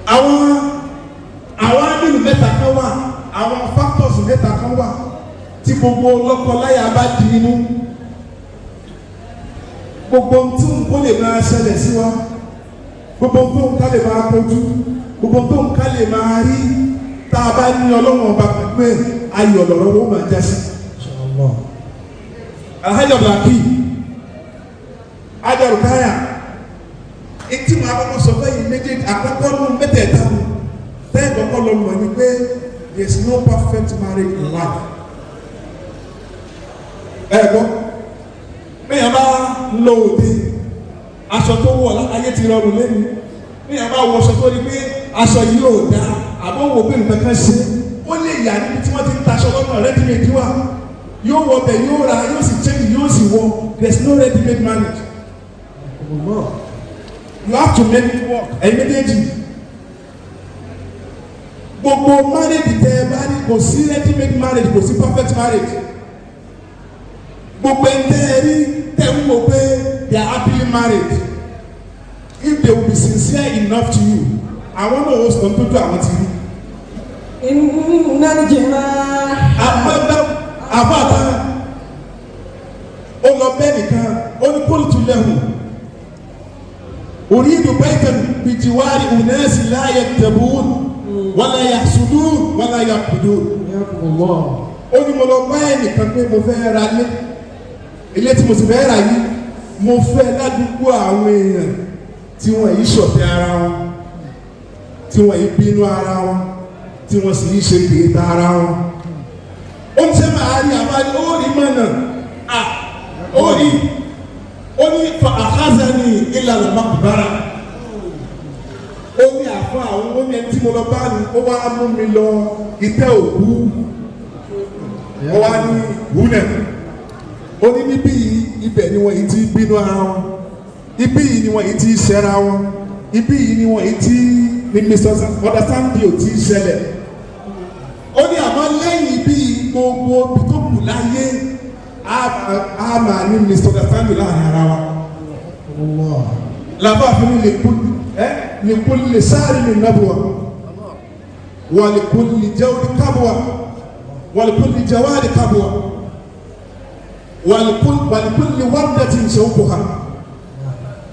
Àwọn ábìlì mẹ́ta kan wà, àwọn factors mẹ́ta kan wà tí gbogbo lọ́kọláya bá di inú, gbogbo ohun tí nǹkan lè máa ṣẹlẹ̀ sí wa, gbogbo ohun tó nǹkan lè máa kojú, gbogbo ohun tó nǹkan lè máa rí, tá a bá ní Ọlọ́run Ọba pẹ̀lú ẹ̀, ayọ̀ lọ̀rọ̀ wọn máa já sí. Inshallah. Alhaji Abdulhaki Ajarukaya, etí mu akọ́kọ́ sọ fẹ́ yìí méjèèjì, àkọ́kọ́ nù mẹ́tẹ̀ẹ̀ta mu tẹ́ẹ̀ kọ́kọ́ lọ mọ̀ ni pé there is no perfect marriage in life. Ẹ gbọ́, bẹ́ẹ̀ bá lọ òde, aṣọ tó wọ̀ ayé ti rọrùn lẹ́nu. Bẹ́ẹ̀ bá wọ aṣọ tó rí pé aṣọ yìí ò dáa, àbọ̀ wò pé nǹkan kan ṣe, ó lè yà níbi tí wọ́n ti ń taṣọ lọ́nà ready made wà, yóò wọ bẹ̀, yóò ra, yóò sì change, yóò sì wọ. There is no ready made marriage. Allah. You have to make it work. Ẹ̀yin méjèèjì, gbogbo marriage tẹ ẹ bá ní, kò sí ready made marriage, kò sí perfect marriage. Gbogbo ẹ̀ tẹ́ ẹ rí tẹ́ ń wò pé they are happily married, if they will be sincere enough to you, àwọn náà ó sọ tójú àwọn ti rí. إن الجراح Àpẹẹrẹ àbáta, ó lọ bẹ́ẹ̀ nìkan, ó ní قلت له أريد بيتا بجوار أناس لا يغتابون ولا يحسدون ولا يحقدون. حياكم الله. Ó ní mo lọ bá ẹnìkan pé mo fẹ́ ra ilé, ilé tí mo sì fẹ́ rà yìí, mo fẹ́ ládùúgbò àwọn èèyàn tí wọ́n yìí ṣọ̀tẹ̀ ara wọn, tí wọ́n yìí bínú ara wọn, tí wọ́n sì yìí ṣe kèéta ara wọn. Ó ní sẹ́ máa rí àbáyé, ó rí mọ̀nà à ó rí. Ó ní فأخذني إلى المقبرة. Ó ní àfọ àwọn, ó ní ẹni tí mo lọ bá ní, ó wá mú mi lọ ìtẹ́ òkú, ó wá ní wúnẹ̀, ó ní níbí yìí, ibẹ̀ ni wọ́n yìí ti bínú ara wọn, ibí yìí ni wọ́n yìí ti ṣẹra wọn, ibí yìí ni wọ́n yìí ti ní misunderstanding ò ti ṣẹlẹ̀. Ó ní àmọ́ lẹ́yìn ibi yìí, gbogbo ibi tó kù láyé, á máa ní misunderstanding láàrin ara wa. Allah. Làbá fi ní لكل ẹ لكل صارم نبوة ولكل جواد كبوة ولكل جواد كبوة ولكل وردة شوكها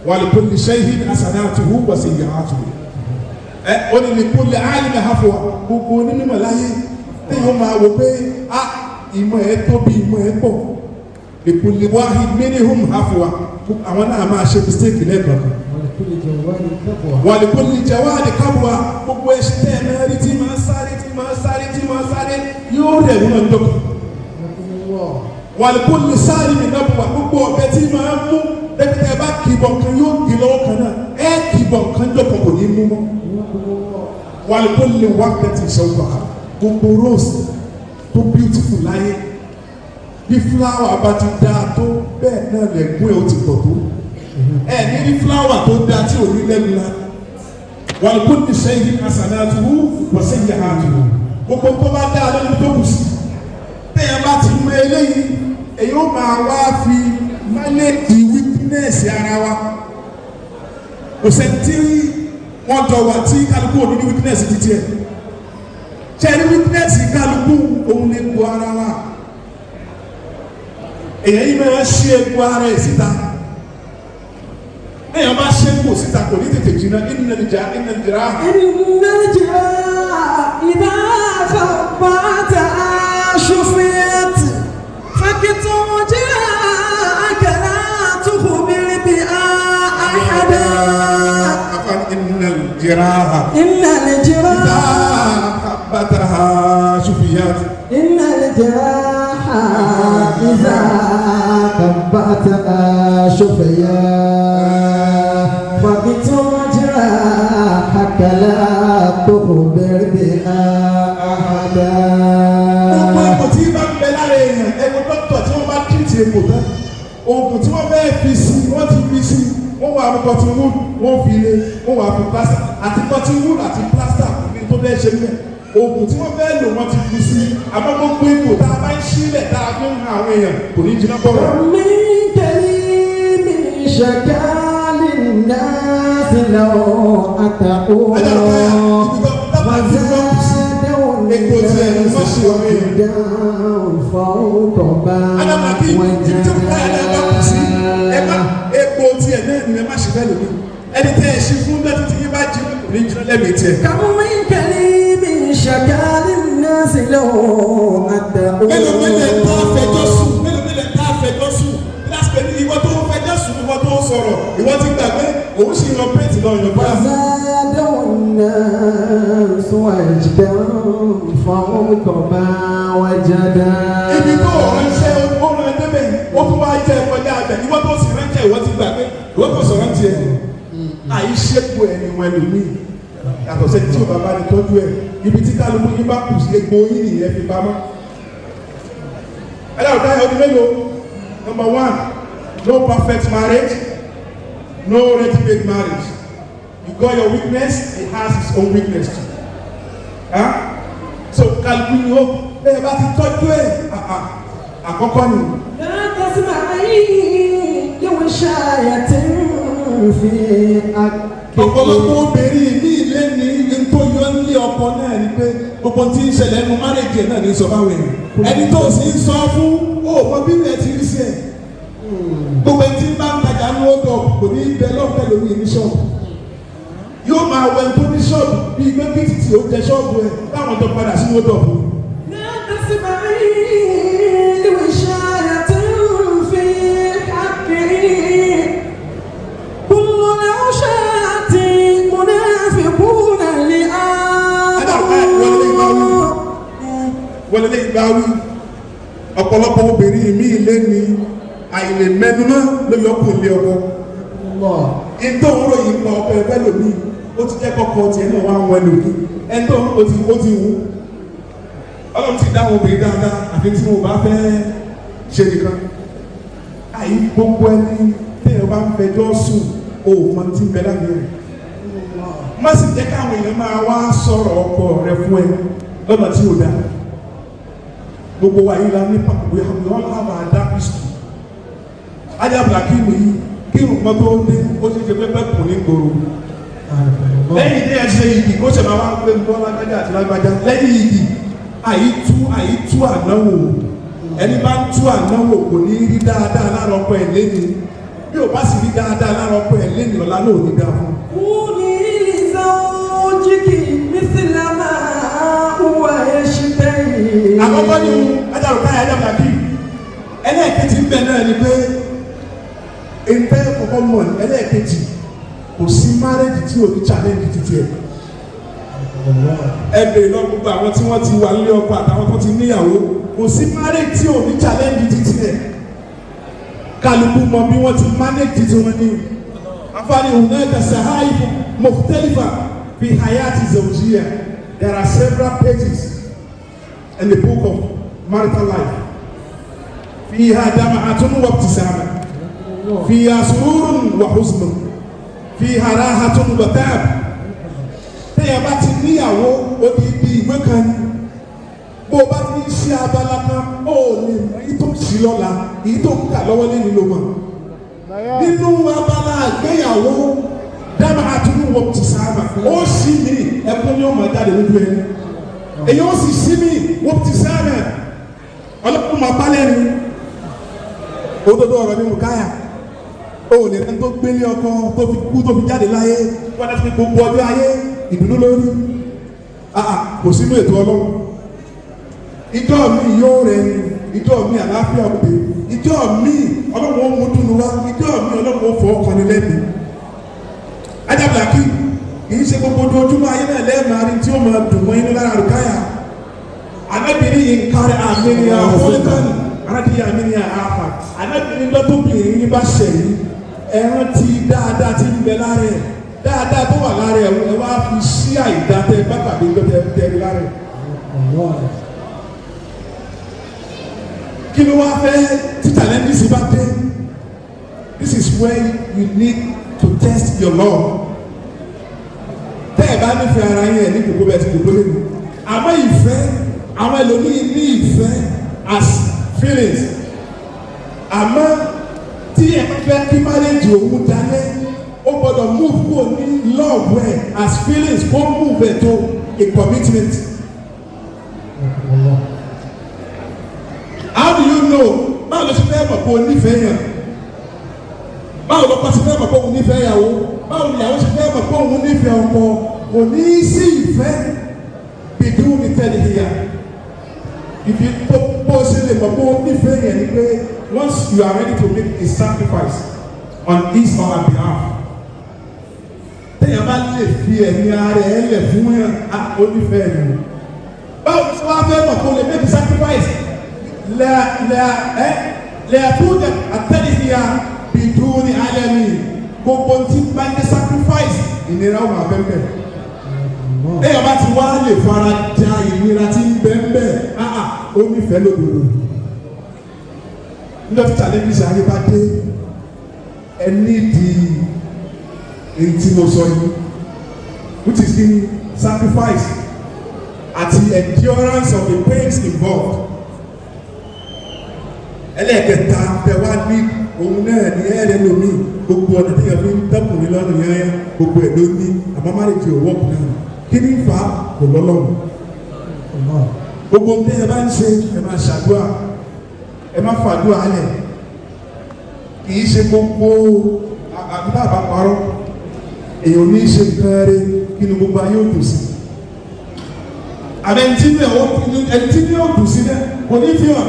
ولكل شيء حسناته وسيئاته. Ẹ ó ní لكل عالم هفوة. Gbogbo onímọ̀ láyé téèyàn máa wò pé a ìmọ̀ ẹ tóbi, ìmọ̀ ẹ pọ̀, لكل واحد منهم هفوة, àwọn náà máa ṣe mistake lẹ́ẹ̀kọ̀ọ̀kan. ولكل جواد كبوة. ولكل جواد كبوة. Gbogbo ẹṣin tẹ́ ẹ máa rí tí máa sáré, tí máa sáré, tí máa sáré, yóò rẹ̀ wọ́n náà dọ́kọ̀. حياكم الله. ولكل صارم نبوة. Gbogbo ọ̀bẹ tí máa mú dẹ́kítẹ́ ẹ bá kìbọ̀ kan, yóò gé lọ́wọ́ kan náà, ẹ kìbọ̀ kan jọ̀kan, kò ní mú mọ́. حياكم الله. ولكل وردة شوكها. Gbogbo rose tó beautiful láyé, bí flower bá ti dáa tó, bẹ́ẹ̀ náà lẹ̀gún ẹ̀ ó ti pọ̀ tó. Ẹ ní ní flower tó dáa tí ò ní lẹ́nu la. ولكل شيء حسناته وسيئاته. Gbogbo tó bá dáa lórí tó kù sí, téèyàn bá ti mọ eléyìí, èyí ó máa wá fi manage weakness ara wa. Kò sẹ́ni tí wọ́n jọ wà tí kálukú ò ní ní weakness títí ẹ̀. Ṣe ní weakness kálukú, òun lè gbọ́ ara wa. Èyàn yìí máa ń ṣí egbò ara ẹ̀ síta. Èyàn bá ṣe egbò síta, kò ní tètè jiná. إن الج إن الجراح إن الجراح إذا خبأتها شفيت فاكتم جراحك لا تخبر بها أحدا. إن الجراح إن الجراح إذا خبأتها شفيت. إن الجراح إذا خبأتها شفيت فاكتم جراحك لا تخبر بها أحدا. Gbogbo egbò tí bá ń bẹ lára èèyàn, ẹgbẹ́ dókítà tí wọ́n bá treat egbò tán, oògùn tí wọ́n fẹ́ fi sí, wọ́n ti fi sí, wọ́n wà fún cotton wool, wọ́n fi lé, wọ́n wà fún plaster, àti cotton wool àti plaster kò ní tó fẹ́ ṣe mẹ́. Oògùn tí wọ́n fẹ́ lò, wọ́n ti fi sí. Àmọ́ gbogbo egbò tá a bá ń sílẹ̀, tá a fi ń han àwọn èèyàn, kò ní jiná bọ̀rọ̀. من كريم شكا للناس. لو أتقوا وزادوا الناس وجدا فوق ما Adamaki, ibi tí Rukaya náà bá kù sí, ẹ má وجدا. epo tiẹ̀ náà ni ẹ má ṣe fẹ́ lómi. Ẹni tẹ́ ẹ ṣe fún bẹ́ẹ̀ títí yín bá jí kò ní jiná lẹ́mìí tiẹ̀. كم من كليم شكا للناس لو أتقوا. Mélòó mélòó tá a fẹjọ́ sùn, mélòó mélòó tá a fẹjọ́ sùn? Lásìkò ní ìwọ tó ń fẹjọ́ sùn, ìwọ tó ń sọ̀rọ̀, ìwọ ti gbàgbé, òun sì yan péètì lọ yàn bá. وزادوا الناس وجدا فوق ما وجدا. Ibi tó ránṣẹ́ ó rán débẹ̀, ó tún wá jẹ́ kọjá abẹ, ìwọ tó sì ránṣẹ́ ìwọ ti gbàgbé, ìwọ kò sọ̀rọ̀ tiẹ̀. Àìṣepọ̀ ẹni wọn ẹlòmíì yàtọ̀ sẹ́ni tí ò bá bá ní tọ́jú ẹ̀, ibi tí kálukú yín bá kù sí egbò yín nìyẹn fi pamọ́. Ẹ dáhùn táyà ọdún mélòó? Number one, no perfect marriage, no ready-made marriage. You got your weakness, he has his own weakness too. Huh? So kálukú ni ó bẹ́ẹ̀ bá ti tọ́jú ẹ̀ àkọ́kọ́ ni. لا تسمعي لوشاية في Ọ̀pọ̀lọpọ̀ obìnrin ní ilé ní ní tó yọ nílé ọkọ náà ni pé gbogbo tí ń ṣẹlẹ̀ ẹnu marriage náà ní sọ fáwọn èèyàn. Ẹni tó sì ń sọ fún ó mọ bí ilẹ̀ ti rí sí ẹ̀. Gbogbo ẹni tí ń bá ń tajà ní ọdọ kò ní í bẹ lọ́fẹ̀ẹ́ lórí ní ṣọ́ọ̀bù. Yóò máa wẹ tó ní ṣọ́ọ̀bù bíi pé bí títì ó jẹ ṣọ́ọ̀bù ẹ̀ káwọn tó padà sí ọdọ fún. لا تسمعي لوشاية في حقه كل العشاة منافقون لآخر. Wọlé lè gbá wí. Ọ̀pọ̀lọpọ̀ obìnrin míì lé ní àìlè mẹ́nu náà ló yọ kó lé ọkọ. الله. Ẹ̀ńtọ́ ń ròyìn pa ọkọ ẹgbẹ́ lòmíì, ó ti jẹ́ kọ́kọ́ tiẹ̀ náà wá wọn lòmíì, ẹ̀ńtọ́ ó ti wù. Ọlọ́run ti dá àwọn obìnrin dáadáa, àfi tí mo bá fẹ́ ṣe nìkan. Àyè gbogbo ẹni téèyàn bá ń fẹjọ́ sùn, o ò mọ tí ń bẹ lábẹ́ rẹ̀. Má sì jẹ́ káwọn èèyàn máa wá sọ̀rọ̀ ọkọ rẹ fún ẹ lọ́nà tí ò dáa. Gbogbo wa yìí la ní pàpọ̀, we all have our dark history. Ajá Blakimu yìí, kí nǹkan tó dé, ó ṣe ṣe pẹ́pẹ́ kù ní gbòòrò. Lẹ́yìn tí ẹ ṣe igi, kó ṣe máa wá pé ń bọ́ lágbájá àti lágbájá. Lẹ́yìn igi, àyítú ànáwó. Ẹni bá ń tú ànáwó kò ní rí dáadáa lára ọkọ ẹ̀ lẹ́ni. Bí ò bá sì rí dáadáa lára ọkọ ẹ̀ lẹ́ni, ọ̀la náà ò ní dáa fún un. كوني لزوجك مثل ما هو يشتهي. Àkọ́kọ́ ni ajáro káyà ajá Blakimu. Ẹlẹ́ẹ̀kejì ń bẹ náà ni pé ìfẹ́ kọ̀kọ́ mọ̀ ní ẹlẹ́ẹ̀kejì, kò sí marriage tí ò ní challenge títí ẹ̀. Ẹ bèrè lọ gbogbo àwọn tí wọ́n ti wà nílé ọkọ àtàwọn tó ti níyàwó, kò sí marriage tí ò ní challenge títí ẹ̀. Kálukú mọ bí wọ́n ti manage títí wọn ní. Afáàní hunaka sahaifu mukhtalifa fi hayati zawjiya. There are several pages in the book of marital life. Fiha dam'atun wa ibtisama, fiha sururun wa huznun, fiha rahatun wa ta'ab. Téèyàn bá ti níyàwó, odidi ìwé kan ni. Bó o bá ti ń ṣe abala kan, ó lè mọ èyí tó ń ṣí lọ́la, èyí tó ń kà lọ́wọ́ lẹ́nu ló mọ̀. Nínú abala àgbéyàwó, dam'atun wa ibtisama, ó sì mí ẹkún ní ó máa jáde lójú ẹni, èyí ó sì sí mi wa ibtisama, ọlọ́pàá máa bá lẹ́nu. Òdodo ọ̀rọ̀ ni Mùkáyà ó lè rẹ́ni tó gbélé ọkọ tó fi kú tó fi jáde láyé, wọ́n ti fi gbogbo ọjọ́ ayé ìdùnnú lórí. Kò sínú ètò Ọlọ́run. Ìjọ mi yóò rẹ ni, ìjọ mi àlàáfíà òde, ìjọ mi Ọlọ́run ó mú dùnú wá, ìjọ mi Ọlọ́run ó fọ ọkàn ní lẹ́nu. Ajábìlákì kì í ṣe gbogbo ojoojúmọ́ ayé náà lẹ́ẹ̀máa rí tí ó máa dùn mọ́ inú lára Rùkáyà. Anábìrin yìí ń kárí àmì ní àfọlẹ́kàn arákìlẹ̀ àmì ní àáfà. Anábìrin lọ́tọ́bìnrin yìí bá ṣẹ̀ yìí, ẹran ti dáadáa ti ń bẹ lára ẹ̀, dáadáa tó wà lára ẹ̀, ẹ wá fi sí àìdá tẹ bá tàbí tẹ tẹ lára ẹ̀. Kí ló wá fẹ́ tí challenges bá dé? This is when you need to test your love. Tẹ́ ẹ bá nífẹ̀ẹ́ ara yín, ẹ̀ ní gbogbo bẹ́ẹ̀ ti gbogbo lẹ́nu. Àmọ́ ìfẹ́, àwọn ẹlòmíín ní ìfẹ́ as feelings, àmọ́ tí ẹ fẹ́ kí marriage òun dalẹ̀, ó Gbọ́dọ̀ move kúrò ní love ẹ̀ as feelings, kó move ẹ̀ to a commitment. حياكم الله. How do you know? Báwo ló ṣe fẹ́ mọ̀ pé o nífẹ̀ẹ́ yàn? Báwo lọ́kọ ṣe fẹ́ mọ̀ pé òun nífẹ̀ẹ́ ìyàwó? Báwo ni ìyàwó ṣe fẹ́ mọ̀ pé òun nífẹ̀ẹ́ ọkọ? Kò ní í sí ìfẹ́ bìdú ní tẹ́lẹ̀ ìyá ìfi tó bó ṣe lè mọ̀ pé o nífẹ̀ẹ́ yẹn ni pé once you are ready to make a sacrifice on his or her behalf. Téèyàn bá lè fi ẹ̀mí ara ẹ̀ lẹ̀ fún yàn á, ó nífẹ̀ẹ́ yẹn. Báwo ni wọ́n á fẹ́ mọ̀ kó lè make a sacrifice? Lẹ́ lẹ́ ẹ́ lẹ́ẹ̀túndẹ̀ àtẹ́lẹ́hìá bìdúni alẹ́mi, gbogbo ntí bá ní sacrifice, ìnira ó máa bẹ́ẹ̀ bẹ́ẹ̀. الله. Èèyàn bá ti wá lè fara da ìnira tí ń bẹ́ẹ̀ bẹ́ẹ̀, áà, ó nífẹ̀ẹ́ lódodo. Níjọ́ tí challenges ayé bá dé, ẹ nídìí èyí tí mo sọ yìí, which is in sacrifice àti endurance of the pains involved. Ẹlẹ́ẹ̀kẹta tẹ wá ní òun náà ní ẹ̀rẹ́ lomi, gbogbo ọ̀nà tí yẹn fi ń tẹ́kùnrin lọ́rùn yẹn, gbogbo ẹ̀ ló ní, àmọ́ marriage ò work náà. Kí ní fa? Kò lọ́lọ́run. الله. Gbogbo ní ẹ bá ń ṣe, ẹ máa ṣàdúrà, ẹ má fàdúrà lẹ̀. Kì í ṣe gbogbo àbí bá bá parọ́, èèyàn ní í ṣe nǹkan rẹ kí ni gbogbo ayé ò dùn sí. Àbẹ ẹni tí ní ẹni tí ní ò dùn sí dẹ kò ní fi hàn,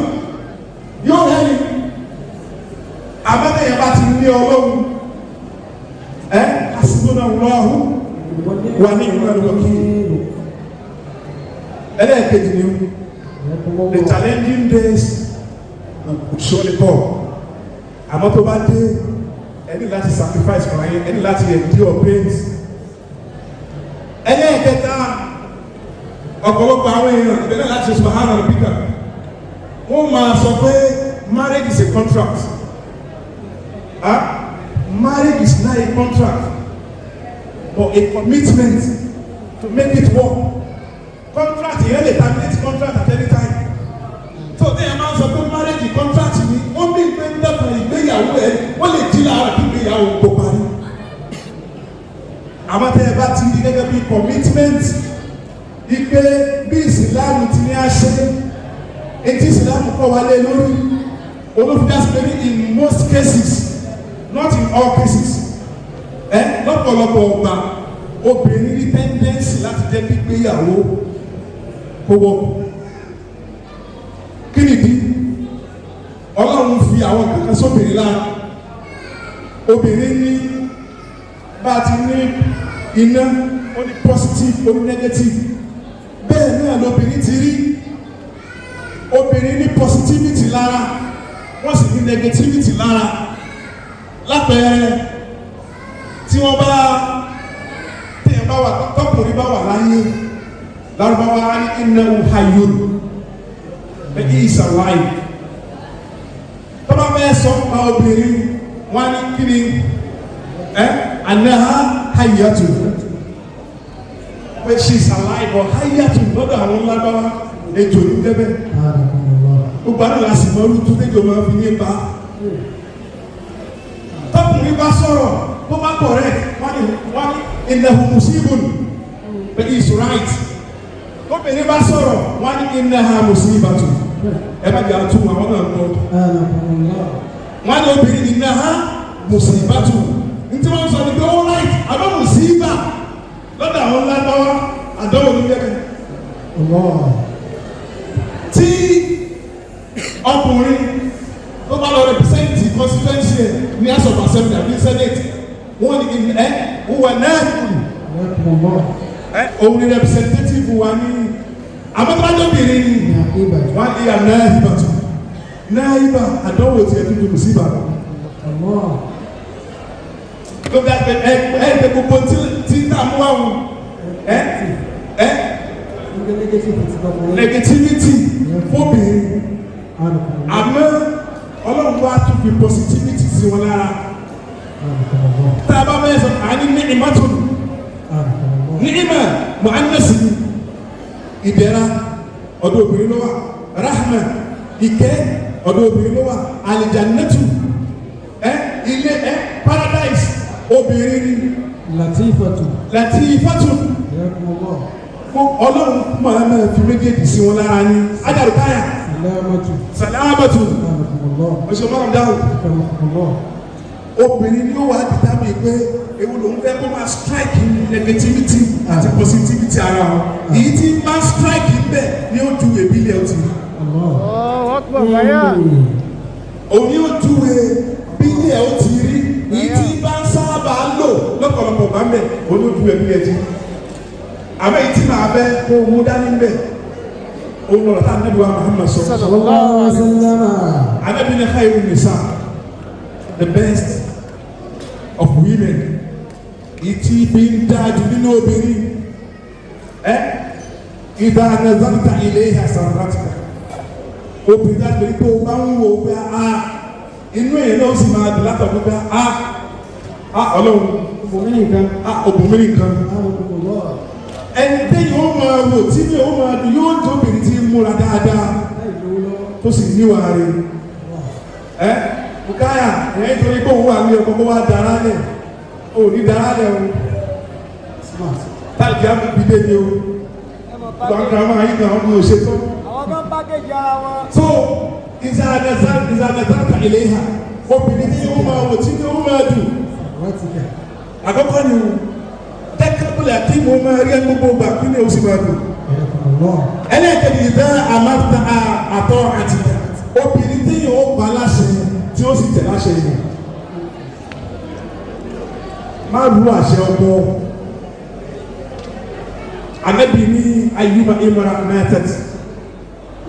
yóò rẹ́ni. Àbẹ́tẹ̀yẹ bá ti ní Ọlọ́run ẹ hasbunallahu wa ni'mal wakil. Ẹlẹ́ẹ̀kejì ni حياكم the الله. Challenging days will surely come. Àmọ́ tó bá dé, ẹ ní láti sacrifice fún ayé, ẹ ní láti endure pains. Ẹlẹ́ẹ̀kẹta, ọ̀pọ̀lọpọ̀ àwọn èèyàn ìbẹ̀rẹ̀ láti ṣe subahana rabbika, wọ́n máa sọ pé marriage is a contract. Ah, marriage is not a contract but a commitment to make it work. Contract yẹn lè terminate contract at any time. So téèyàn máa ń sọ pé marriage contract ni, wọ́n bí pé ń dẹ́kun ìgbéyàwó ẹ̀, wọ́n lè jí láàárọ̀ kí ìgbéyàwó tó parí. Àmọ́ tẹ́ ẹ bá ti rí gẹ́gẹ́ bí commitment, ipe bí ìsìláàmù ti ní àṣẹ, etí ìsìláàmù kọ́ wa lé lórí olófin pé ní in most cases, not in all cases, ẹ lọ́pọ̀lọpọ̀ ọgbà, obìnrin ní tendency láti jẹ́ kí ìgbéyàwó kó wọ́. Kí nìdí? Ọlọ́run fi àwọn kankan sóbìnrin lára. Obìnrin ní, bá a ti ní iná, ó ní positive, ó ní negative, bẹ́ẹ̀ náà lobìnrin ti rí. Obìnrin ní positivity lára, wọ́n sì ní negativity lára. Lápẹẹrẹ, tí wọ́n bá téèyàn bá wà, tọkùnrin bá wà láyé, Lárúbáwá á ní innahu hayyun, he is alive. Tọ́ba bẹ́ẹ̀ sọ pa obìnrin, wọ́n á ní kí ni ẹ annaha hayyatu, pé she is alive or hayyatu. Lọ́dọ̀ àwọn Lárúbáwá, ejò ní dẹ́bẹ̀. حياكم الله. Gbogbo àná la sì mọ orú tó tẹ́jọ́ máa fi ní pa. Tọkùnrin bá sọ̀rọ̀, tó bá correct, wọ́n ní innahu musibun, but he is right. Tóbìnrin bá sọ̀rọ̀, wọ́n ní innaha musibatu. Ẹ má jẹ́ àtún àwọn náà gbọ́. حياكم الله. Wọ́n ní obìnrin innaha musibatu, ntí wọ́n sọ ní pé all right, àbọ̀ musiba lọ́dọ̀ àwọn Lárúbáwá, àdánwò ní bẹ́ẹ̀. الله. Tí ọkùnrin tó bá lọ represent constituency ẹ̀ ní House of Assembly àbí Senate, wọ́n ní ẹ wà náà حياكم الله. ẹ òun ni representative wa ní. Àmọ́tọ́lájọ́bìnrin ni, نائبة. wọ́n ní ànáhìbà tó náhìbà, àdánwò tiẹ̀ tó dùn sí ìbàdàn. الله. Tó bí ẹ ẹ ẹ gbogbo tí tí tá a mú wá wọn ẹ ẹ Negativity. Negativity fóbìnrin. حياكم الله. Àmọ́ Ọlọ́run wá tún fi positivity sí wọn lára. حياكم الله. Tá a bá fẹ́ sọ, àní ní ìmọ̀tò حياكم الله. ní ìmọ̀ mu'annas ni, ìdẹ̀ra ọ̀dọ̀ obìnrin ló wà, rahma, ìkẹ́, ọ̀dọ̀ obìnrin ló wà, alijannatu, ẹ ilé ẹ paradise, obìnrin ni. Latifatu. Latifatu. Hayakumullah. Ọlọ́run máa máa fi méjèèjì sí wọn lára ní ajarukáyà. Salamatu. Salamatu. Anakumullah. Oṣù márùn dáhùn. Akramakumullah. Obìnrin ni ó wà dìtámì pé ewu lòun fẹ́ kó máa strike negativity àti positivity ara wọn. Èyí tí máa strike ń bẹ̀ ni ó ju èbílẹ̀ ó ti rí. Allah. Allahu Akbar báyà. Òun ni ó júwe bílẹ̀ ó ti rí. Èyí tí bá ń sábà lò lọ́pọ̀lọpọ̀ bá ń bẹ̀ òun ni ó ju èbílẹ̀ ti rí. Àmọ́ èyí tí màá fẹ́ kó o mú dání ń bẹ̀ òun lọ̀rọ̀ tá Ànábì wa Muhammad sọ. Sallallahu alaihi wasallam. Ànábì ní khairu nisa, the best of women, ìtì fi ń dájú nínú obìnrin ẹ idha nazarta ilayha sarratka, obìnrin dájú pé tó o bá ń wo pé a inú èyí náà ó sì máa dùn látọ̀ pé a a ọlọ́run Obìnrin nìkan. a obìnrin kan Anakumullah. ẹni tẹ́yìn ó máa wò tí mi ó máa dùn yóò tó obìnrin tí ń múra dáadáa Láì lówó lọ́wọ́. tó sì níwàá rẹ̀ ẹ bukaya ẹ nítorí pé òun wà ní ọkọ kó wá dára lẹ ò ní dára lẹ o. Smart. Táàgì àmúbídé ni o, gbọ̀ngàn máa yí kan ọmọ òṣètò. Àwọn kan pákéjì ara wọn. So ìzànàzàkà ilé ha, obìnrin tí ó máa wò tí ó máa dùn. Sarratika. Àkọ́kọ́ ni o tẹ́kọ̀bùlà kí mo máa rí ẹ gbogbo gbà kí ni o sì máa dùn. Hayakumullah. Ẹlẹ́ẹ̀kejì, ìdá àmàta àtọ́ àti obìnrin tí yóò pa láṣẹ tí ó sì tẹ̀ láṣẹ yìí. Má rú àṣẹ ọkọ. Ànábì ní ayyuma imra matat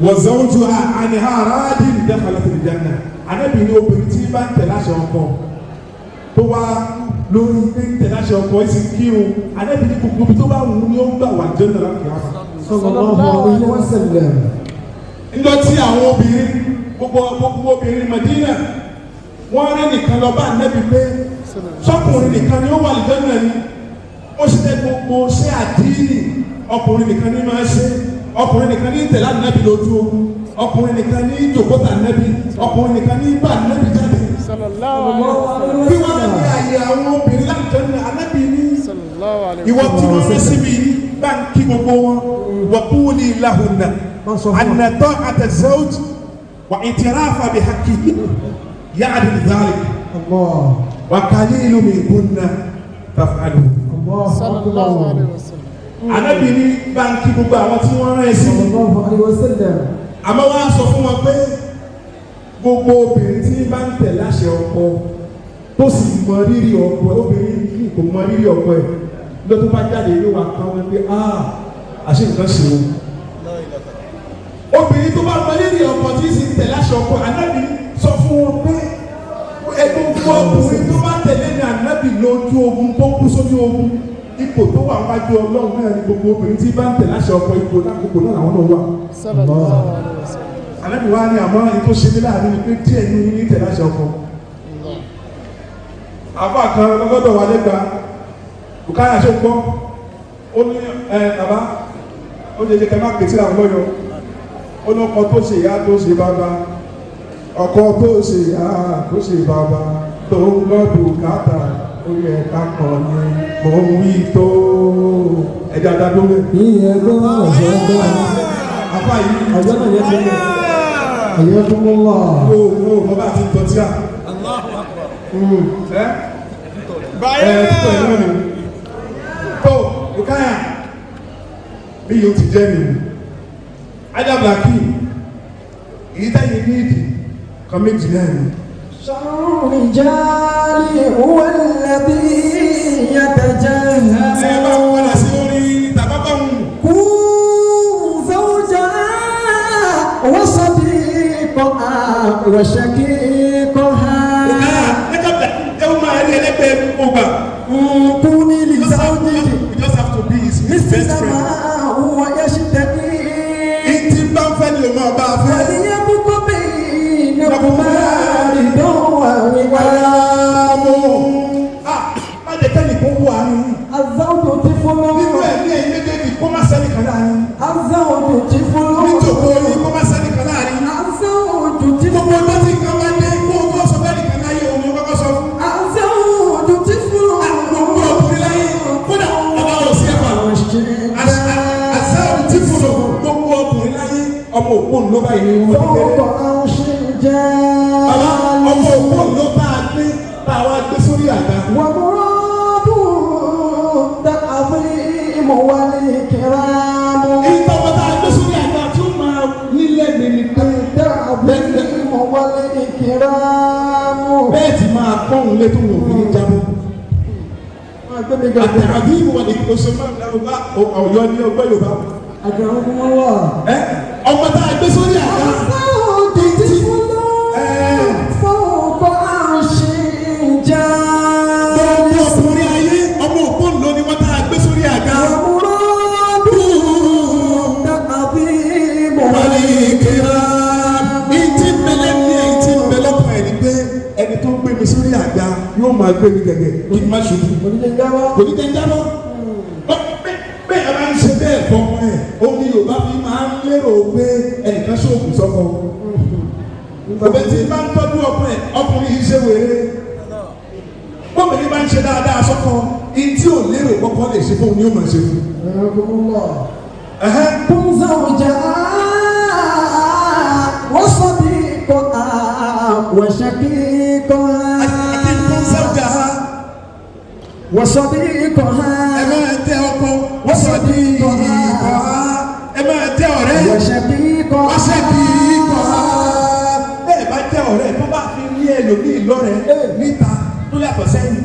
wa zawjuha anha radin dakhalat al-janna. Ànábì ní obìnrin tí bá ń tẹ̀ láṣẹ ọkọ tó wá lórí pé ń tẹ̀ láṣẹ ọkọ ẹ̀ sì ń kírun. Ànábì ní gbogbo ibi tó bá wù ú ni ó ń gbà wà jẹ́ náà láti wá. Sallallahu alaihi wasallam. Ńjọ́ tí àwọn obìnrin, gbogbo gbogbo obìnrin Madina, wọ́n rẹ́ nìkan lọ bá Ànábì pé sọkùnrin nìkan ni ó wà lìjọ́nà ni, ó ṣe tẹ gbogbo ṣé àdínì ọkùnrin nìkan ní máa ṣe, ọkùnrin nìkan ní tẹ̀lé Ànábì lójú ogun, ọkùnrin nìkan ní jòkóta Ànábì, ọkùnrin nìkan ní bá Ànábì jáde. Sallallahu alaihi wasallam. Bí wọ́n ní àyè àwọn obìnrin láti Ànábì ní Sallallahu alaihi ìwọ tí wọ́n fẹ́ síbi yìí bá ń kí gbogbo wọn waquli lahunna Má sọ fún wọn. anna ta'ata zawj wa i'tirafa bihaqqihi ya'dil dhalik Allah. wa qalilu minkunna taf'alu. Allah. Sallallahu alaihi wasallam. Ànábì ní bá ń kí gbogbo àwọn tí wọ́n rán ẹ sí mi. Sallallahu alaihi wasallam. Àmọ́ wọ́n á sọ fún wọn pé gbogbo obìnrin tí bá ń tẹ̀ láṣẹ ọkọ tó sì mọ rírì ọkọ, obìnrin yìí kò mọ rírì ọkọ ẹ̀ ló tó bá jáde yóò wá kán wọn pé ah àṣé nǹkan ṣe o. Obìnrin tó bá mọ rírì ọkọ tí sì ń tẹ̀ láṣẹ ọkọ, Ànábì sọ fún wọn pé gbogbo ọkùnrin tó bá tẹ̀lé ní Ànábì lójú ogun tó kú sójú ogun, ipò tó wà wájú Ọlọ́run náà ni gbogbo obìnrin tí bá ń tẹ̀ láṣẹ ọkọ, ipò náà ipò náà làwọn náà wà. Sallallahu alaihi wasallam. Ànábì wa ni àmọ́ èyí tó ṣe mí láàánú ni pé díẹ̀ ní ní tẹ̀lé àṣẹ ọkọ. Àfa kan lọ́gọ́dọ̀ wà lẹ́gba Bùkáyà ṣe ń gbọ́, ó ní ẹ bàbá ó jẹjẹ kẹ má pèsè àwọn lọ́yọ̀, ó ní ọkọ tó ṣe ìyá tó ṣe bàbá, ọkọ tó ṣe ìyá tó ṣe bàbá tó ń gbọ́ bùkátà orí ẹ̀ka kan ni mò ń wí tó ẹja dá lórí. Ìyẹn gbọ́ ọ̀ṣọ́ gbọ́. Àfa yìí Ọjọ́ náà yẹn ti lọ. Hayakumullah. wo wo mo bá ti ń tọ́tí à. Ẹ ẹ títọ̀ ìlú mi. Tó Bùkáyà bí yóò ti jẹ́ nìyí. Ajábìlákì èyí tẹ́yìn ní ìdí kan méjì náà ni. شر الرجال هو الذي يتجاهل. Ẹ bá padà sí orí tàbábà ń. كن زوجها وصديقها وشقيقها. Bùkáyà Ajábìlákì ẹ ó máa rí ẹlẹ́gbẹ̀ẹ́ gbogbo gbà. كوني You just have لزوجك you just have to be his مثل best friend. ما هو يشتهي. Ìtì bá ń fẹ́ ni o máa bá a fẹ́. وليبق بينكما رضا ووئام. Ah, má jẹ́ kẹ́ni kó wà ní. الزوج طفل. Nínú ẹ̀mí ẹ̀yin méjèèjì kó má sẹ́ni kan láàrin. الزوج طفل. Nítòkó yín kó má sẹ́ni kan láàrin. الزوج طفل. Gbogbo ọjọ́ tí nǹkan bá dé kó o tó sọ fẹ́ni kan láyé òun ni ó kọ́kọ́ sọ fún. الزوج طفل. Gbogbo ọkùnrin láyé Ọmọ òpó ló báyìí ní wọn kékeré. فوق عرش Bàbá ọmọ جالس òpó ló bá a gbé bá a wá gbé sórí àga. ومراده التعظيم والإكرام. Ìtọ́ ọmọ tá a gbé sórí àga tí ó máa nílẹ̀ mi ni pé التعظيم والإكرام. bẹ́ẹ̀ tí máa pọ́n lé tó wò fi ní jábọ́. Máa gbé mi gàdé. Àtàbí ìwọ ni oṣù máa ń lọ Ọ̀yọ́ ní ọgbẹ́ Yorùbá. أكرمكم الله. Ẹ ọmọ tá a gbé sórí àga. الزوج طفل فوق عرش Gbogbo جالس. ọkùnrin ayé ọmọ òpó ńlọ ni wọ́n tá a gbé sórí àga. ومراده التعظيم. Wàlíkìrá. Ìtì mbẹ́lẹ́ ní ẹ̀ ìtì mbẹ́lẹ́ ọkàn ẹ̀ ni pé ẹni tó gbé mi sórí àga yóò máa gbé mi gẹ̀gẹ̀ kí n má ṣubú. Oníjẹjáwá. Kò ní jẹ́ ń jábọ́. Bẹ́ẹ̀ ẹ máa ń ṣe bẹ́ẹ̀ fọmọ ẹ̀, òun ni Yorùbá fi máa ń lérò pé ẹnìkan ṣoògùn sọ́kọ. Òbẹ̀ tí máa ń tọ́jú ọkùnrin ọkùnrin yìí ṣe wèrè. Bọ́mìnrin máa ń ṣe dáadáa sọ́kọ, ìtí ò lérò kọ́kọ́ lè ṣe fóun ni ó máa ṣe fún. حياكم الله. Ẹ̀hẹ́n. كن زوجها وصديقها وشقيقها. Àti kún sáwùjà ha. وصديقها. Ẹ máa jẹ́ ọkọ, wọ́n sọ di ìkọ̀ ha. Ẹ máa jẹ́ ọ̀rẹ́, وشقيقها. wọ́n ṣe di ìkọ̀ ha. Bẹ́ẹ̀ bá jẹ́ ọ̀rẹ́ tó bá fi rí ẹlòmíì lọ́rẹ̀ẹ́ níta tó yàtọ̀ sẹ́yìn.